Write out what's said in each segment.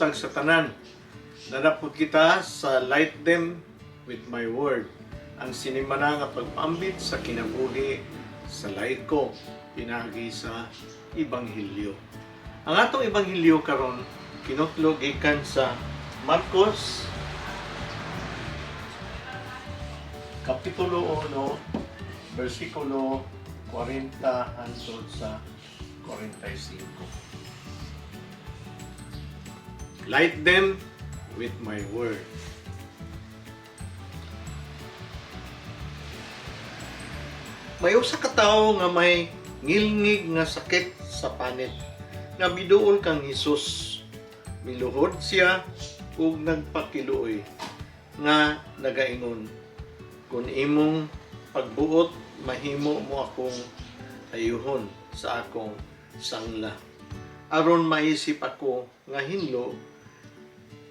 buntag sa tanan. Naa pud kita sa Light Them with My Word. Ang sinimana nga pagpambit sa kinabuhi sa laiko pinaagi sa Ebanghelyo. Ang atong Ebanghelyo karon kinutlo gikan sa Marcos Kapitulo 1, versikulo 40 hangtod sa 45. Light them with my word. May usa ka tawo nga may ngilngig nga sakit sa panit nga miduol kang Hesus. Miluhod siya ug nagpakiluoy nga nagaingon, "Kung imong pagbuot, mahimo mo akong ayuhon sa akong sangla." Aron maisip ako nga hinlo,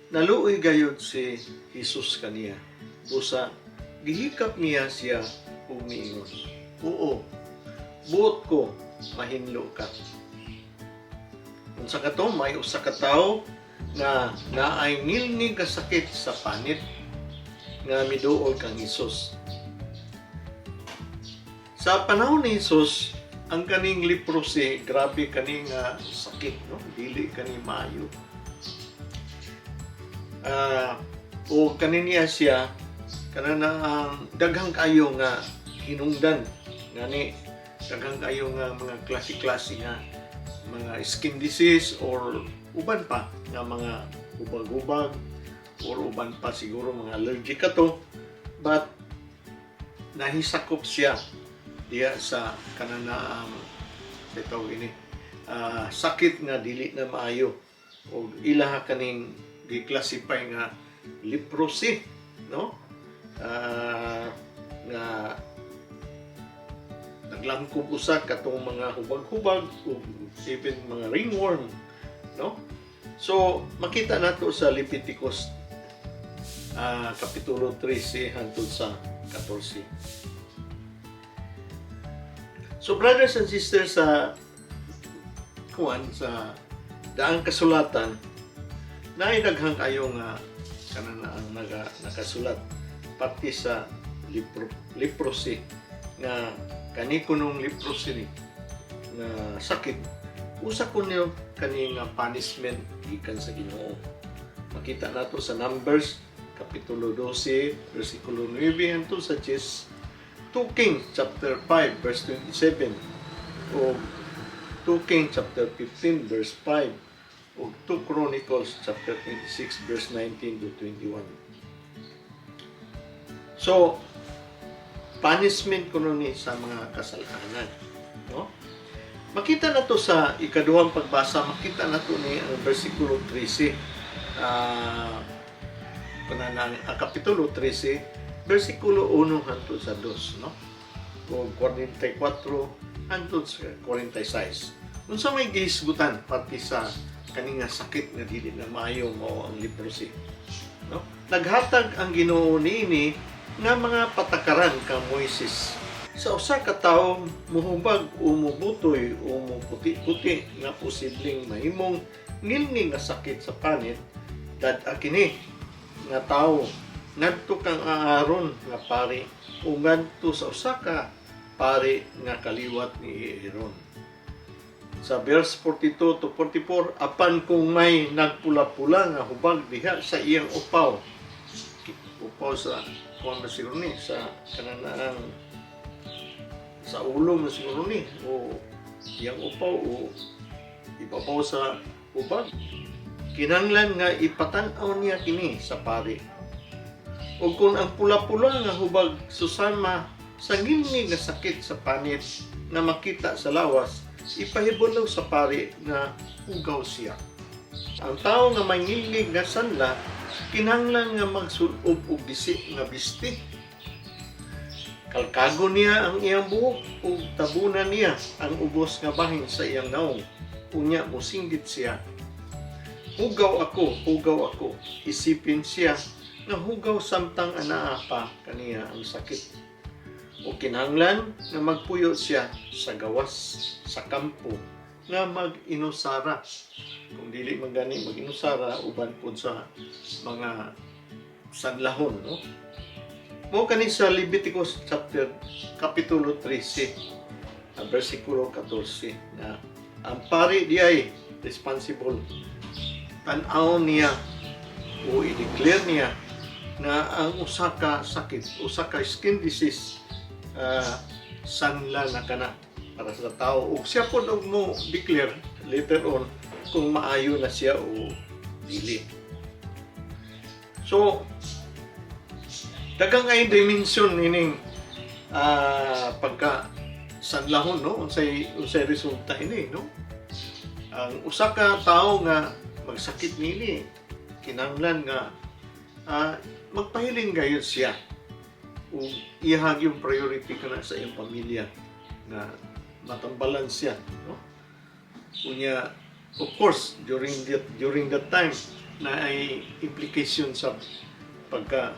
naluoy gayud si Jesus kaniya. Busa gihikap niya siya ug miingon, "Oo, buot ko, mahinlo ka." Unsa kato, may usa ka tawo nga naay ngilngig nga sakit sa panit nga miduol kang Hesus. Sa panahon ni Hesus, ang kaning leprosy, grabe kani nga sakit, no? Dili kani maayo. O kani niya siya kana na ang daghang kayo nga hinungdan ngani, daghang kayo nga mga klase-klase nga mga skin disease or uban pa nga mga hubag-hubag or uban pa siguro mga allergic kato, but nahisakop siya diya sa kananaang sa tawag ini sakit nga dili na maayo og ilaha kaning gi-classify nga leprosy, no, nga naglangkob usa katong mga hubag-hubag ug even mga ringworm, no? So makita nato sa Leviticus kapitulo 13 hangtod sa 14. So brothers and sisters, sa kuan sa daang kasulatan naay daghang kayo nga kanang ang nakasulat pati sa leprosy nga kani kunong leprosy ni nga sakit, usa kuno kani nga punishment gikan sa Ginoo. Makita nato sa Numbers kapitulo 12 versikulo 9 hangtod sa 10, 2 Kings chapter 5 verse 27 o 2 Kings chapter 15 verse 5 o 2 Chronicles chapter 26 verse 19 to 21. So punishment kuno ni sa mga kasalanan, no? Makita na to sa ikaduhang pagbasa, makita na to ni ang versikulo 13, kanang ang kapitulo 13 versikulo 1 hangtod sa 2, no, o 44 hangtod sa 46. Unsa may gihisgutan pati sa kani nga sakit nga dili na maayo, mao ang leprosy, no? Naghatag ang Ginoo niini nga mga patakaran kang Moises: sa usa ka tawo muhubag o mubutoy o muputi-puti nga posibleng mahimong ngilngig nga sakit sa panit, dad-a kini nga tawo ngadto kang Aaron nga pari o ngadto sa usa ka pari nga kaliwat ni Aaron. Sa verse 42 to 44, apan kung may nagpula-pula nga hubag diha sa iyang upaw, upaw sa kuan ba siguro ni, sa kananaang sa ulo man siguro ni o iyang upaw o ibabaw sa hubag, kinahanglan nga ipatan-aw niya kini sa pari. O kung ang pula-pula nga hubag susama sa ngilngig nga sakit sa panit nga makita sa lawas, ipahibalo sa pari nga hugaw siya. Ang tao nga may ngilngig nga sanla kinahanglan nga magsulob og bisi nga bisti. Kalkagon niya ang iyang buhok ug tabunan niya ang ubos nga bahin sa iyang nawong. Unya mosinggit siya, "Hugaw ako, hugaw ako." Isipin siya nga hugaw samtang anaa pa kaniya ang sakit. O kinahanglan nga magpuyo siya sa gawas sa kampo nga mag-inusara. Kung dili man gani maginusara, uban pod sa mga sanlahon, no? Mo kani sa Leviticus chapter kapitulo 13, versikulo 14, na ang pari di ay responsible, tan-aw niya o i-declare niya na ang usa ka sakit, usa ka skin disease, sanla na kana para sa tao, ug siya pod og mo declare later on kung maayo na siya o dili. So daghang ay dimension ining pagka sanlahon, no? Unsay resulta ini, no? Ang usa ka tawo nga magsakit nini, kinahanglan nga magpahiling gayud siya ug ihag yung priority kana sa iyang pamilya nga matambalan siya, no? Unya, of course, during that time na ay implication sa pagka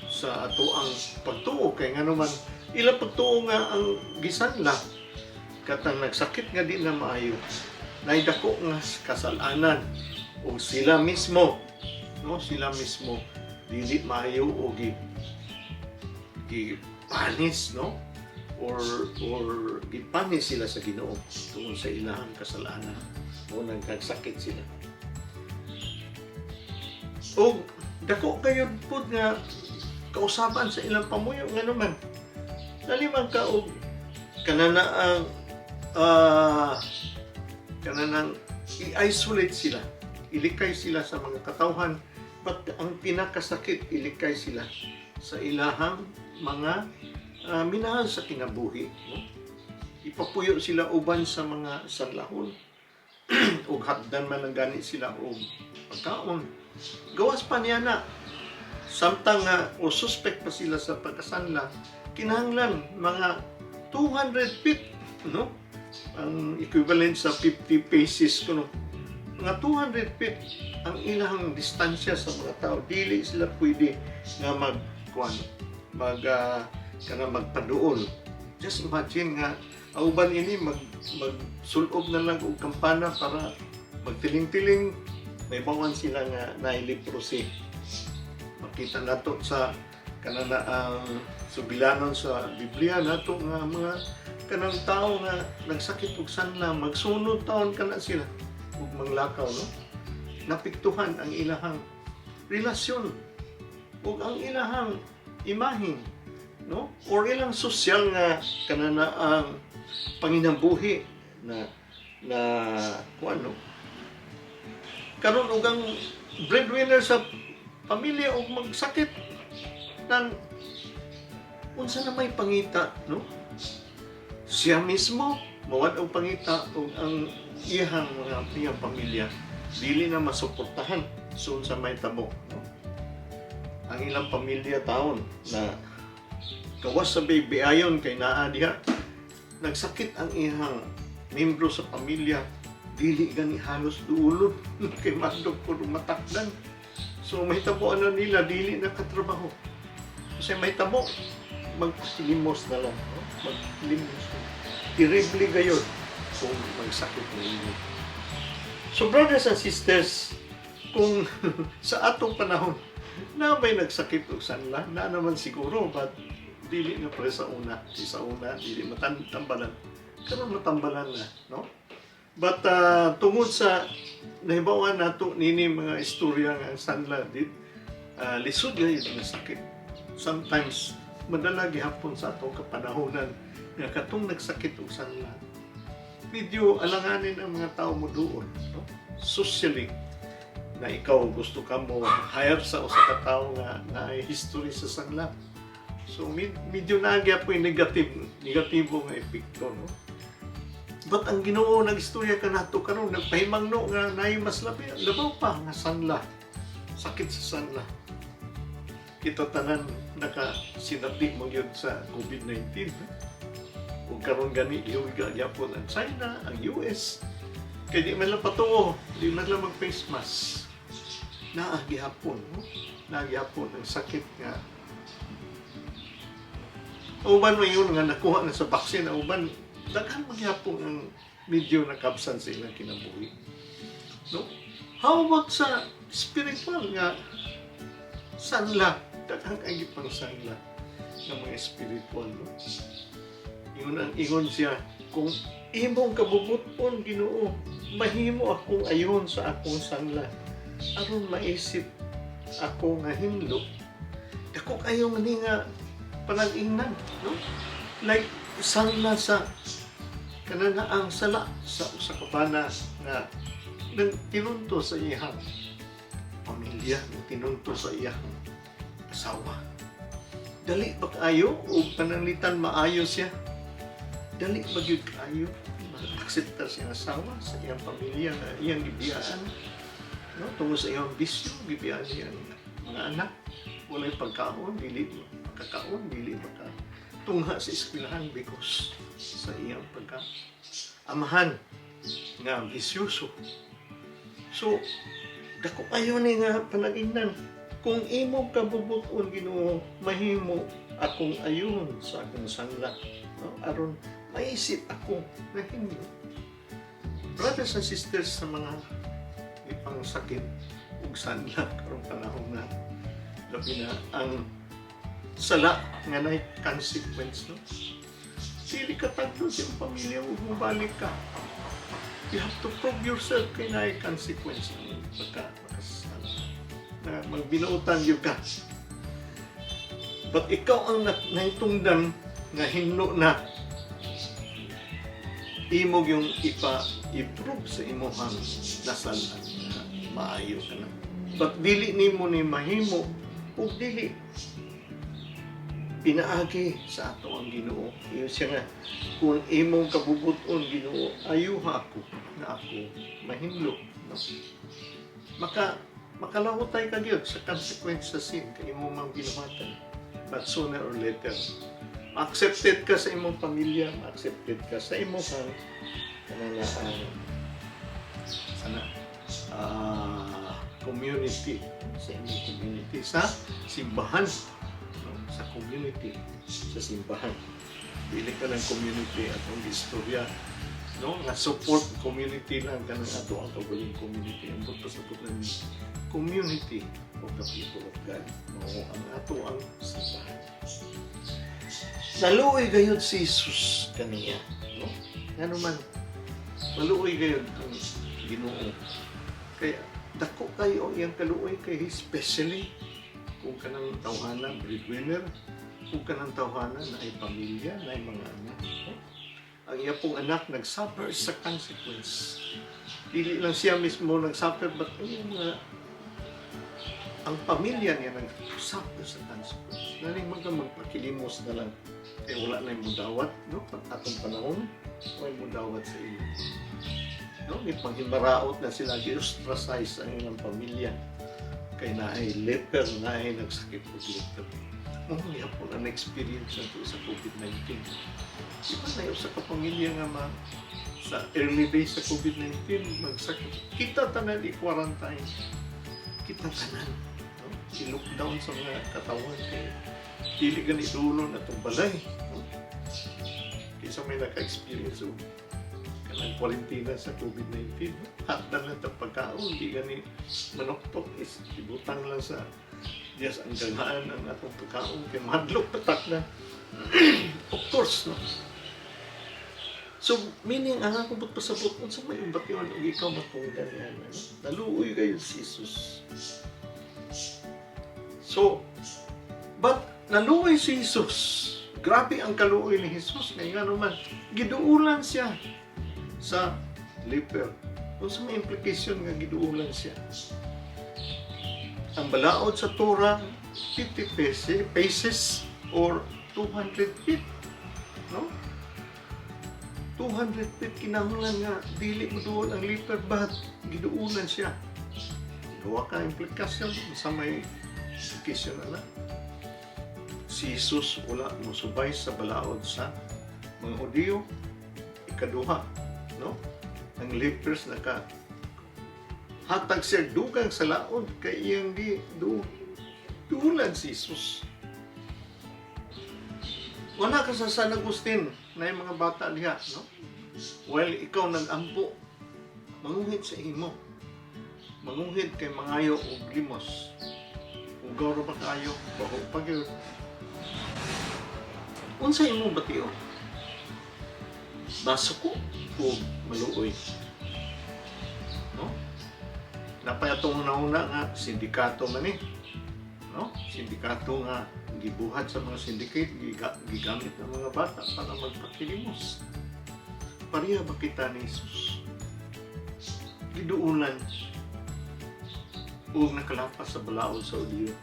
sa ato ang pagtuo, kay ngano man ila pagtuo nga ang gisanla katang nagsakit nga di na maayo, naidako nga kasalanan o sila mismo, no? Sila mismo dili maayo o gi gipanis, no? Or gipanis sila sa Ginoo tungod sa ilahang kasalanan o nagkagsakit sila. O dako kayo pud nga kausaban sa ilang pamuyo, ngano man naliman ka og kanana ang kananang i-isolate sila, ilikay sila sa mga katawhan. But ang pinakasakit, ilikay sila sa ilahang mga minahal sa kinabuhi, no? Ipapuyo sila uban sa mga sanlahon ug hatdan man lang gani sila og pagkaon. Gawas pa niya na samtang nga o suspect pa sila sa pagkasanla, kinahanglan mga 200 feet, no? Ang equivalent sa 50 paces kuno, mga 200 feet ang ilang distansya sa mga tao. Dili sila pwede nga mag kuan, mag kanang magpaduol. Just imagine nga ang uban ini mag magsulob na lang og kampana para magtiling-tiling, may bawan sila nga naay leprosy. Makita nato sa kanana ang sugilanon sa Biblia nato nga mga kanang tao nga nagsakit og sanla, magsunod taon kana sila ug manglakaw, no? Napiktuhan ang ilahang relasyon ug ang ilahang imahin, no? Or ilang sosyal nga kanana ang panginabuhi na na kuan, no? Karon ug ang breadwinner sa pamilya og magsakit nan, unsa na may pangita, no? Siya mismo mawad og pangita ug ang iyang mga iyang pamilya dili na masuportahan. So unsa may tabo, no? Ang ilang pamilya taon na gawas sa baby ayon kay naa diha, nagsakit ang iyang membro sa pamilya, dili gani halos duulod kay madlok pud matakdan. So mahitabo na nila, dili na katrabaho kasi mahitabo maglimos na lang, no? Maglimos na. Terrible gayon kung magsakit na inyo. So brothers and sisters, kung sa atong panahon na may nagsakit og sanla na naman siguro, but dili na pre sa una. Di sa una dili matambalan, karon matambalan na, no? But tungod sa nahibawan nato nini mga istorya nga ang sanla di lisod gayud nga sakit, sometimes madala gihapon sa atong kapanahonan nga katong nagsakit og sanla, medyo alanganin ang mga tao mo doon, no? Socially na ikaw gusto ka mo hire sa usa ka tawo nga na history sa sanla. So medyo nagya po yung negatibo nga epekto, no? But ang Ginoo nagistorya kanato karon, nagpahimangno nga naay mas labi labaw pa nga sanla, sakit sa sanla. Kita tanan nakasinati mo gyud sa COVID-19, no? Ug karon gani gihuga gyapon ang China, ang US, kay di man lang patuo, di man lang mag face mask. Naa gihapon, no? Naa gihapon ang sakit nga uban man yun nga nakuha na sa vaccine ang uban, daghan man gihapon ang medyo nakabsan sa ilang kinabuhi. No? How about sa spiritual nga sanla? Daghang kay pang sanla ng mga spiritual, no? Ingon ang ingon siya, "Kung imong kabubuton, Ginoo, mahimo akong ayon sa akong sangla aron maisip ako nga hinlo." Dako kayo man nga panag-ingnan, no? Like sangla sa kanana ang sala sa usa ka bana nga nang tinunto sa iyang pamilya, nang tinunto sa iyang asawa. Dali ba kaayo o pananglitan maayo siya? Dali ba gyud kaayo ma-akseptar siyang asawa sa iyang pamilya nga iyang gibiyaan? No, tungod sa iyang bisyo, gibiyaan niya ang mga anak. Walay pagkaon, dili makakaon, dili maka tungha sa eskwelahan because sa iyang pagka amahan nga bisyoso. So, dako kayo ni nga panag-ingnan. "Kung imo kabubuton, Ginoo, mahimo akong ayon sa akong sangla, no? Aron maisip ako na hinlo." Brothers and sisters, sa mga ipang sakit ug sanla karong panahon na, labi na ang sala nga nay consequence, no? Dili ka taglo sa iyong pamilya ug mobalik ka. You have to prove yourself kay naay consequence ang pagka makasala na magbinuotan gyud ka. But ikaw ang nahitungdan nga hinlo na, imo yung ipa i-prove sa imong nasal-an nga maayo ka na. But dili nimo ni mahimo ug dili pinaagi sa ato ang Ginoo. Iyo siya nga, "Kung imong kabubuton, Ginoo, ayuha ako na ako mahinlo." No? Makalahutay ka gyud sa consequence sa sin kay imo mang binuhatan. But sooner or later, accepted ka sa imong pamilya, accepted ka sa imong kanang sana community, sa imong community sa simbahan, no? Sa community sa simbahan, dili ka ng community atong istorya, no, nga support community lang kanang ato ang kaugaling community. Ang buot pasabot ng community of the people of God, no, ang ato ang simbahan. Naluoy gayud si Jesus kaniya, no? Ngano man maluoy gayud ang Ginoo? Kaya dako kayo ang iyang kaluoy kay especially kung kanang tawhana breadwinner, kung kanang tawhana na ay pamilya, na ay mga anak, no? Ang iya pong anak nag-suffer sa consequence. Dili lang siya mismo nag-suffer, but ang iyang mga ang pamilya niya nag-suffer sa consequence. Naning mga magpakilimos na lang kay wala na yung mudawat, no? Pag atong panahon, wala yung mudawat sa iyo. No? May panghimaraot na sila, gi-ostracize ang ilang pamilya. Kay naay leper, naay nagsakit og leper. Mao gihapon ang experience nato sa COVID-19. Di ba na sa kapamilya nga ma sa early days sa COVID-19 magsakit. Kita tanan i-quarantine. Kita tanan. No? I-lockdown sa mga katawan kay dili gani dulo na itong balay. No? Kaysa may naka-experience og kanang quarantine sa COVID-19. No? Hatdan lang itong pagkaon, di gani manuktok is ibutang lang sa Diyas ang gaghaan ang atong pagkaon kay mahadlok patak na. Of course, no? So, meaning, ang akong pasabot, unsa may bation ug ikaw matungdan yan, ano? Naluoy kayo si Jesus. So, but naluoy si Jesus. Grabe ang kaluoy ni Jesus. Ngayon ano man, giduulan siya sa leper. Unsa may implication nga giduulan siya? Ang balaod sa Torah, 50 paces or 200 feet. No? 200 feet kinahanglan nga dili mo duol ang leper, but giduulan siya. Gawa ka implikasyon sa may implication na na. Si Jesus wala mo subay sa balaod sa mga Hudiyo. Ikaduha, no? Ang lepers naka hatag siya dugang sa laod kay iyang gi duulan si Jesus. Wala ka sa San Agustin na yung mga bata diha, no? While ikaw nag-ampo, manguhit sa imo. Manguhid kay mangayo og limos. Ugaw ra ba kaayo, baho pa gyud. Unsa imong bation? Masuko o maluoy? No? Naa pay atong nauna nga sindikato man eh. No? Sindikato nga gibuhat sa mga syndicate, gigamit ng mga bata para magpakilimos. Pareha ba kita ni Jesus? Giduulan ug nakalapas sa balaod sa Hudiyo.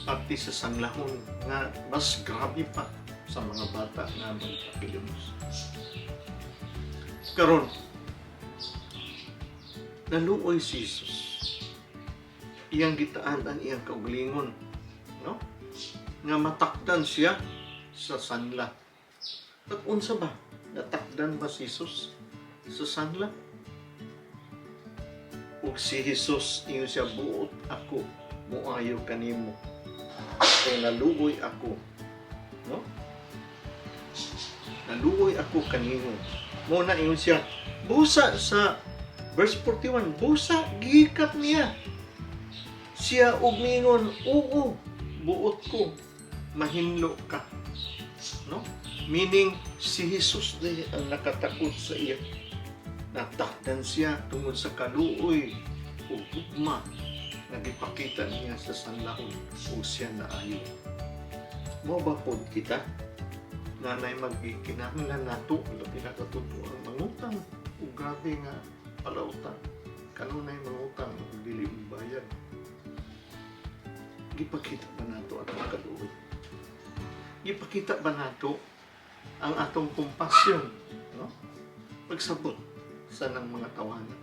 Pati sa sanglahon nga mas grabe pa sa mga bata nga magpakilimos. Karon, naluoy si Jesus. Iyang gitaan ang iyang kaugalingon, no? Nga matakdan siya sa sanla. At unsa ba? Natakdan ba si Jesus sa sanla? Ug si Jesus ingon siya, "Buot ako moayo kanimo. Kay naluoy ako." No? "Naluoy ako kanimo." Mao na ingon siya, busa sa verse 41, busa gihikap niya siya ug miingon, "Oo, buot ko, mahinlo ka." No? Meaning, si Jesus diay ang nakatakod sa iya. Natakdan siya tungod sa kaluoy ug gugma nga gipakita niya sa sanlahon ug siya naayo. Mao ba pod kita nga nay magkinahanglan nato, labi na katong ang mangutang ug grabe nga palautan? Kanunay mangutang ug dili mobayad. Gipakita ba nato atong kaluoy? Gipakita ba nato ang atong compassion, no? Pagsabot sa nang mga tawanan.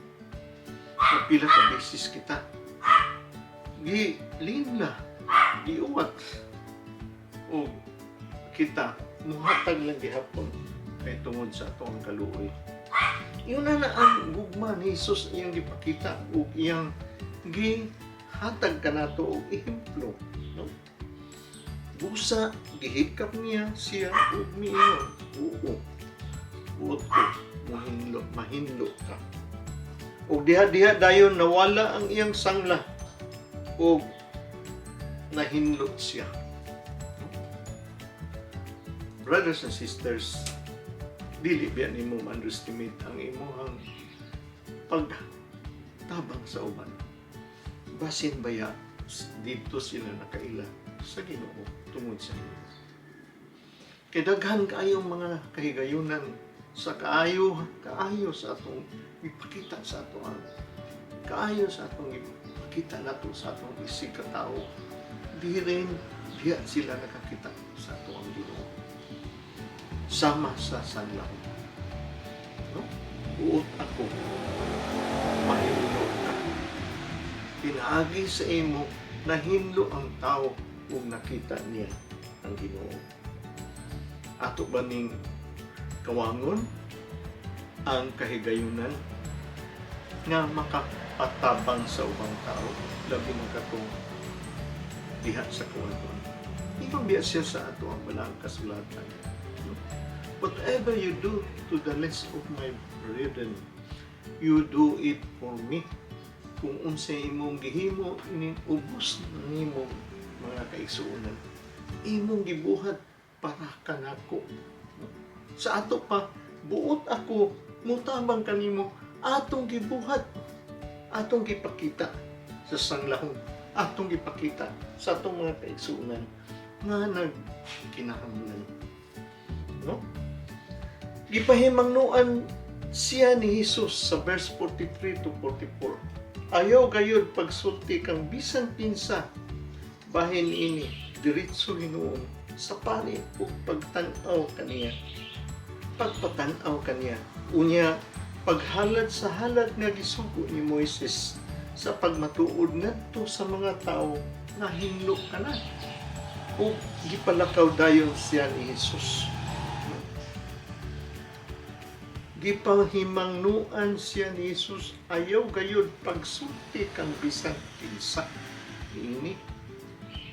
Pila ka beses kita gi linla, giuwat o kita muhatag lang gihapon kay tungod sa atong kaluoy. Yun na na ang gugma ni Jesus iyang gipakita ug iyang gihatag kanato og ehemplo, no? Busa gihikap niya siya ug miingon, "Oo, buot ko, mahinlo, mahinlo ka." Ug diha-diha dayon nawala ang iyang sangla ug nahinlo siya. Brothers and sisters, dili biya nimo ma-underestimate ang imong pagtabang sa uban. Basin baya didto sila nakaila sa Ginoo tungod sa imo. Kay daghan kaayong mga kahigayunan sa kaayo kaayo sa atong ipakita sa ato ang kaayo sa atong ipakita nato sa atong isig katao. Di rin diya sila nakakita sa ato ang Ginoo. Sama sa sanlahon. No? "Buot ako, mahinlo ka." Pinaagi sa imo, nahinlo ang tao ug nakita niya ang Ginoo. Ato ba ning kawangon ang kahigayunan nga makapatabang sa ubang tao, labi na katong diha sa kawaton? Ingon biya siya sa ato ang balaang kasulatan, no? "Whatever you do to the least of my brethren, you do it for me." Kung unsay imong gihimo ining ubos nimo mga kaigsuonan, imong gibuhat para kanako. Sa ato pa, "Buot ako, mutabang kanimo," atong gibuhat, atong gipakita sa sanglahon, atong gipakita sa atong mga kaigsuonan nga nagkinahanglan. No? Gipahimangnuan siya ni Jesus sa verse 43 to 44. "Ayaw gayud pagsulti kang bisan kinsa bahin ini, diretso hinuon sa pari ug pagtan-aw kaniya. Pagpatan-aw kaniya. Unya paghalad sa halad nga gisugo ni Moises sa pagmatuod ngadto sa mga tao nga hinlo ka na." Ug gipalakaw dayon siya ni Jesus. Gipahimangnuan siya ni Jesus, "Ayaw gayud pagsulti kang bisan kinsa niini."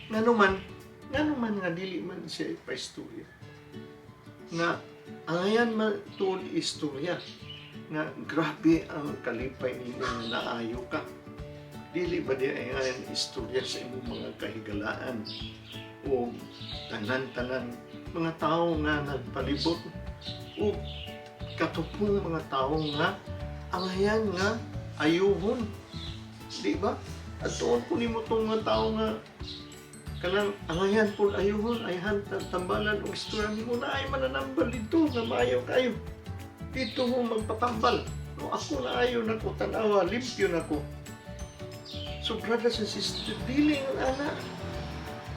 Ngano man nga dili man siya ipaistorya? Nga angayan man tuod istorya. Nga grabe ang kalipay nimo nga naayo ka. Dili ba di ay ang istorya sa imong mga kahigalaan o tanan-tanan mga tao nga nagpalibot o katupong mga tao nga angayan nga ayuhon, di ba? At tuon ko nimo tong mga tao nga kanang angayan po ayuhon, ayhan tambalan og istorya nimo na ay mananambal dito nga maayo kayo dito mo magpatambal, no? Ako na ayo na ko, tanawa, limpyo na ko. So brothers and sisters, dili ang ana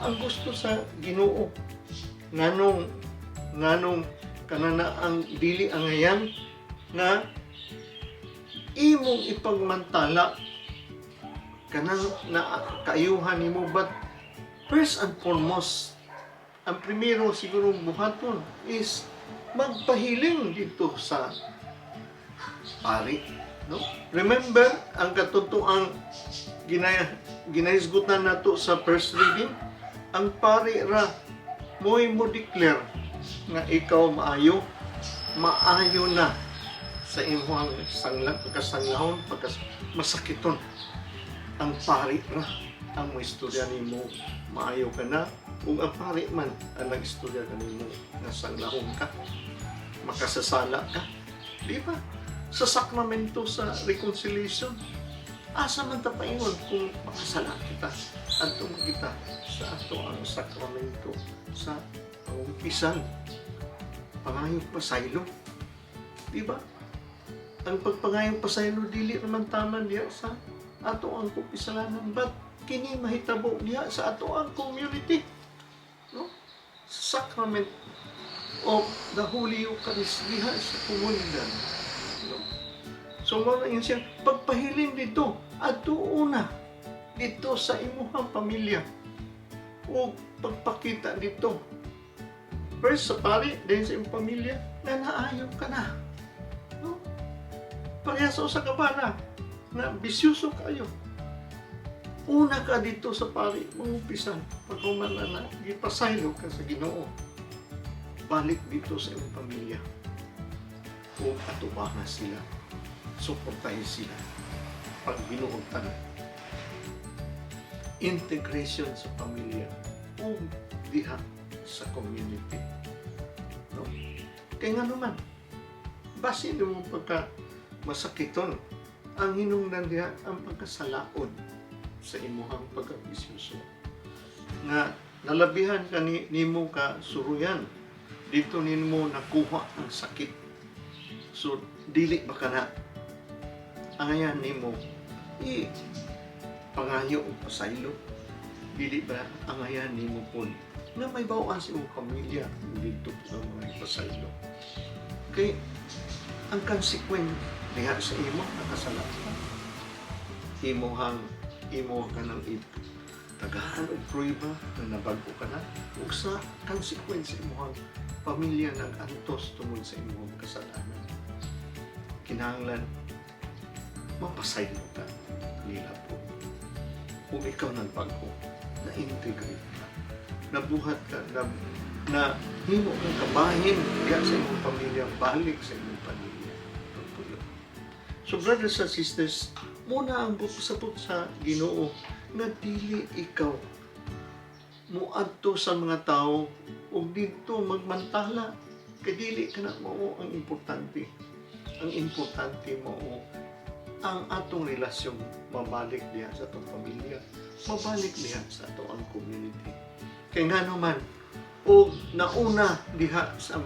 ang gusto sa Ginoo. Nganong kanana ang dili angayan nga imong ipagmantala kanang na kaayuhan nimo? But first and foremost, ang primero siguro buhaton is magpahiling dito sa pari, no? Remember ang katutuang ginahisgutan nato sa first reading, ang pari ra mo'y mo declare nga ikaw maayo, maayo na sa imong sangla, pagkasanglahon, pagkas masakiton. Ang pari ra ang mo istorya nimo maayo ka na, ug ang pari man ang nag-istorya kanimo nga sanglahon ka, makasasala ka, di ba? Sa sakramento sa reconciliation, asa man ta paingon kung makasala kita? Adto man kita sa ato ang sakramento sa pangumpisal, pangayong pasaylo, di ba? Ang pagpangayong pasaylo dili naman taman diha sa ato ang kumpisalanan, but kini mahitabo diha sa ato ang community, no? Sacrament of the Holy Eucharist diha sa komunidad, no? So mao na yun siya pagpahilin dito, adto una dito sa imuhang pamilya o pagpakita dito first sa pari, then sa imong pamilya na naayo ka na, no? Parehas sa usa ka bana na bisyoso kayo, una ka dito sa pari mangumpisan. Pag human na na gipasaylo ka sa Ginoo, balik dito sa imong pamilya o atubangan sila, suportahin sila pag binuotan, integration sa pamilya o diha sa community, no? Kay nga naman base mo pagka masakiton ang hinungdan diha, ang pagkasalaod sa imuhang pagkabisyoso nga nalabihan ka ni nimo ka suruyan dito nimo nakuha ang sakit. So dili ba kana angayan nimo i pangayo og pasaylo? Dili ba angayan nimo pud nga may bawaan sa imong pamilya dito po ang mga pasaylo? Kay ang consequence diha sa imo, nakasala ka, imo ka nang tagahan og prueba na nabago ka na, ug sa consequence imong pamilya nag-antos tungod sa imong kasalanan. Kinahanglan mapasaylo ka nila po. Kung ikaw nagbago, na-integrate ka, nabuhat ka, na himo kang kabahin diha sa imong pamilya, balik sa imong pamilya. Pagpuyo. So brothers and sisters, muna ang pasabot sa Ginoo nga dili ikaw muadto sa mga tao ug didto magmantala kay dili kana mao ang importante. Ang importante mao ang atong relasyon mabalik diha sa atong pamilya, mabalik diha sa ato ang community. Kay ngano man og nauna diha sa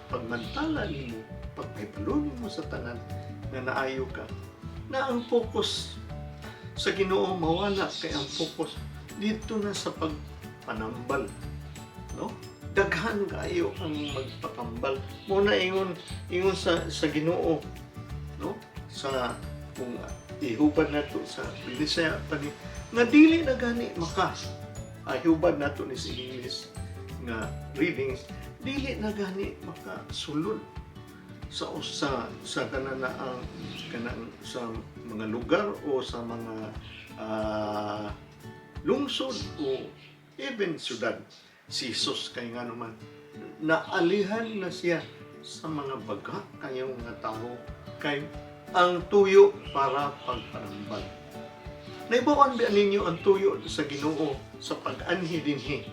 pagmantala nimo, pagpahibalo nimo sa tanan nga naayo ka na, ang focus sa Ginoo mawala kay ang focus dito na sa pagpanambal, no? Daghan kaayo ang magpatambal mo na ingon ingon sa Ginoo, no? Sa kung ihubad nato sa Binisaya pa ni nga dili na gani maka ay hubad nato ni sa English nga readings, dili na gani makasulod sa kanan na ang kanang sa mga lugar o sa mga lungsod o even syudad si Jesus, kay nga naman naalihan na siya sa Sa mga baga kayong mga tao kay ang tuyo para pagpanambal. Naibawan ba ninyo ang tuyo sa Ginoo sa pag-anhi dinhi?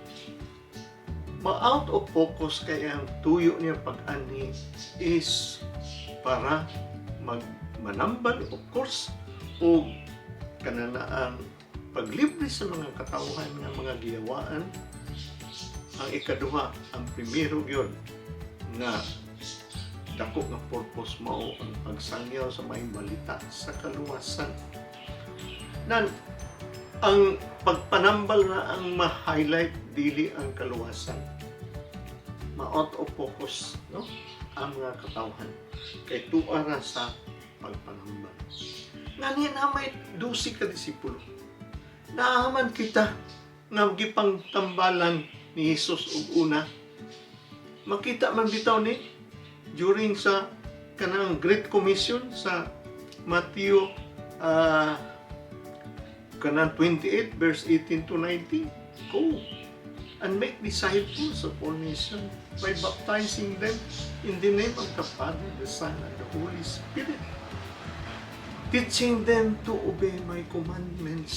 Ma-out of focus kay ang tuyo niya pag-anhi is para magmanambal, of course, o kanana ang paglibre sa mga katawhan nga mga giyawaan. Ang ikaduha, ang primero gyud nga dako nga purpose mao ang pagsangyaw sa may balita sa kaluwasan. Nan ang pagpanambal na ang ma-highlight, dili ang kaluwasan. Ma-out of focus, no, ang mga katawhan kay tuwa ra sa pagpanambal. Ngani na may 12 ka disipulo. Naaman kita nga gipangtambalan ni Jesus og una. Makita man bitaw ni during sa kanang Great Commission sa Matthew kanang 28 verse 18 to 19. "Go and make disciples of all nations by baptizing them in the name of the Father, the Son, and the Holy Spirit, teaching them to obey my commandments.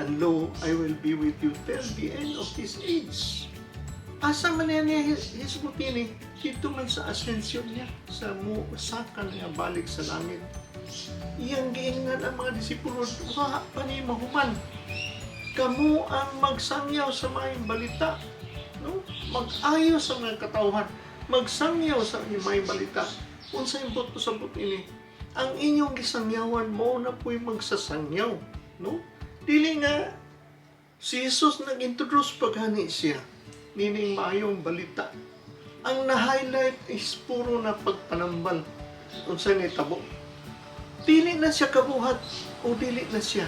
And lo, I will be with you till the end of this age." Asa man niya hisgutin ni? Dito man sa ascension niya, sa mo saka niya balik sa langit. Iyang giingnan ang mga disipulo, wa pa ni mahuman. Kamo ang magsangyaw sa maayong balita. No? Mag-ayo sa mga katawhan. Magsangyaw sa maayong balita. Unsay buot pasabot ini? Ang inyong gisangyawan mo na po'y magsasangyaw. No? Dili nga si Jesus nag-introduce pa gani siya nining maayong balita. Ang na-highlight is puro na pagpanambal. Unsay nitabo? Dili na siya kabuhat o dili na siya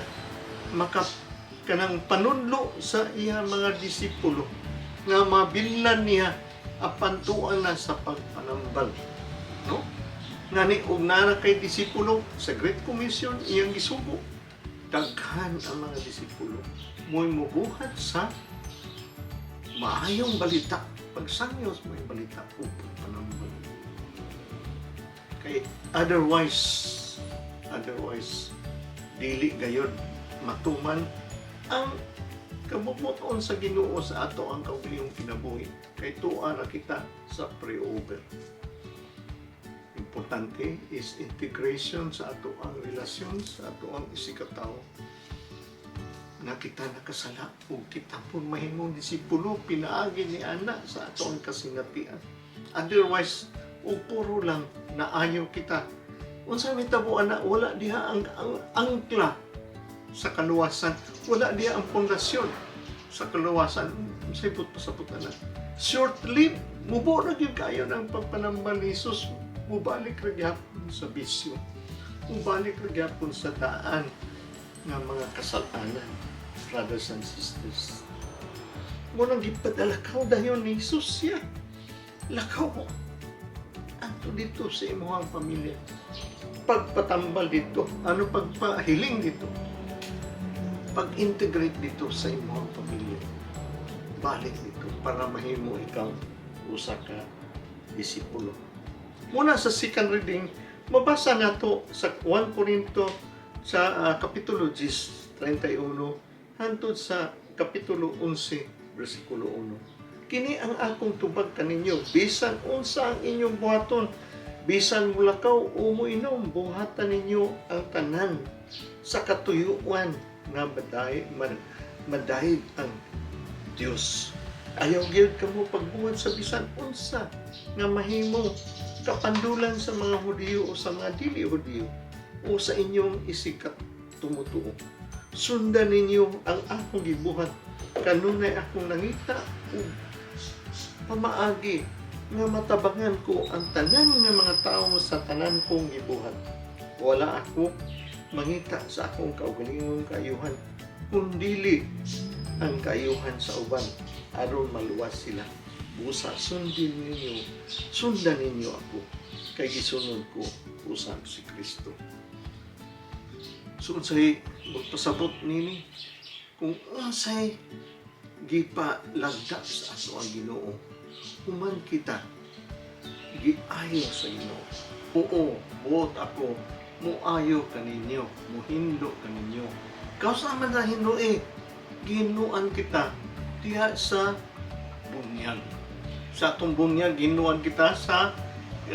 maka kanang panudlo sa iya mga disipulo nga mabillan niya apan tuan na sa pagpanambal. No? Ngani og naa kay disipulo sa Great Commission iyang gisugo. Daghan ang mga disipulo mo'y mubuhat sa maayong balita, pagsangyaw sa maayong balita o pagpanambal. Kay otherwise dili gayod matuman ang kabubut-on sa Ginoo sa ato ang kaugalingong kinabuhi kay tuwa ra kita sa pre-over. Importante is integration sa ato ang relasyon sa ato ang isigkatawo nga kita nakasala ug kita pud mahimong disipulo pinaagi ni ana sa ato ang kasinatian. Otherwise, ug puro lang naayo kita, unsa may tabo ana? Wala diha ang angkla sa kaluwasan, wala diha ang pundasyon sa kaluwasan. Unsay buot pasabot ana? Short lived. Mubo na gyud kayo ng pagpanambal ni Jesus, mubalik ra gyapon sa bisyo, mubalik ra gyapon sa daan nga mga kasalanan. Brothers and sisters, mo nang gipadalakaw dayon ni Jesus siya. Lakaw mo adto dito sa imong pamilya, pagpatambal dito, ano, pagpahiling dito, pag-integrate dito sa imong pamilya, balik dito para mahimo ikaw usa ka disipulo. Muna sa second reading, mabasa nato sa 1 Corinto sa Kapitulo 10, 31 hantod sa Kapitulo 11, versikulo 1. "Kini ang akong tubag kaninyo, bisan unsa ang inyong buhaton, bisan mulakaw o moinom, buhatan ninyo ang tanan sa katuyuan nga madayeg ang Dios." Ayaw gyud kamo pagbuhat sa bisan unsa nga mahimo kapandulan sa mga Hudiyo o sa mga dili Hudiyo o sa inyong isigkat tumutuo. Sundan ninyo ang akong gibuhat. Kanunay akong nangita og pamaagi nga matabangan ko ang tanan nga mga tao sa tanan kong gibuhat. Wala ako mangita sa akong kaugalingong kaayuhan, kundili ang kaayuhan sa uban aron maluwas sila. Busa sundin ninyo, sundan ninyo ako kay gisunod ko usab si Kristo." So unsay magpasabot nini? Kung unsay gipalagda sa ato ang Ginoo, human kita Giayo sa Ginoo. Oo, buot ako muayo kaninyo, muhinlo kaninyo. Kausa man na hinlo eh, gihinloan kita diha sa bunyag. Sa atong bunyag, gihinloan kita sa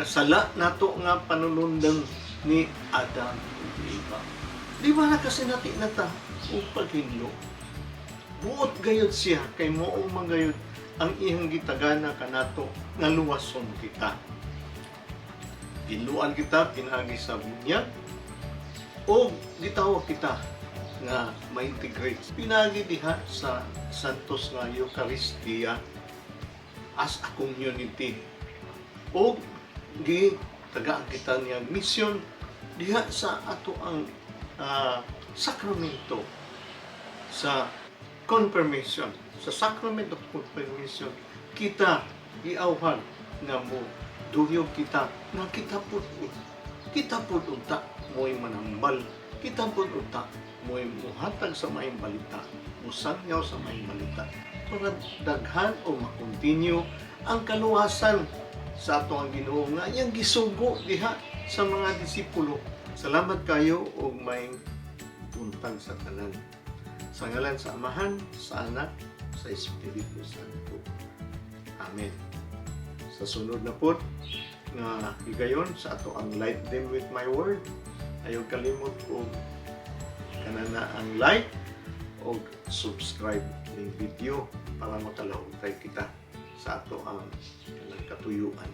sala nato nga panunundan ni Adam ug Eva. Di ba nakasinati na ta og paghinlo? Buot gayod siya kay mao man gayod ang iyang gitagana kanato nga luwason kita. Ginluan kita pinaagi sa bunyag o gitawag kita nga ma-integrate pinaagi diha sa Santos nga Eucharistia as a community o gitagaan kita niya mission diha sa ato ang sakramento sa confirmation. Sa sacrament of confirmation, kita giawhan nga mo duyog kita nga kita pud unta mo'y manambal, kita pud unta mo'y muhatag sa maayong balita, musangyaw sa maayong balita para daghan o makontinue ang kaluwasan sa ato ang Ginoo nga iyang gisugo diha sa mga disipulo. Salamat kayo og maayong buntag sa tanan. Sa ngalan sa Amahan, sa Anak, sa Espiritu Santo. Amen. Sa sunod na pod nga higayon sa ato ang Light Them with My Word, ayaw kalimot og kanana ang like o subscribe ning video para makalahutay kita sa ato ang kanang katuyuan.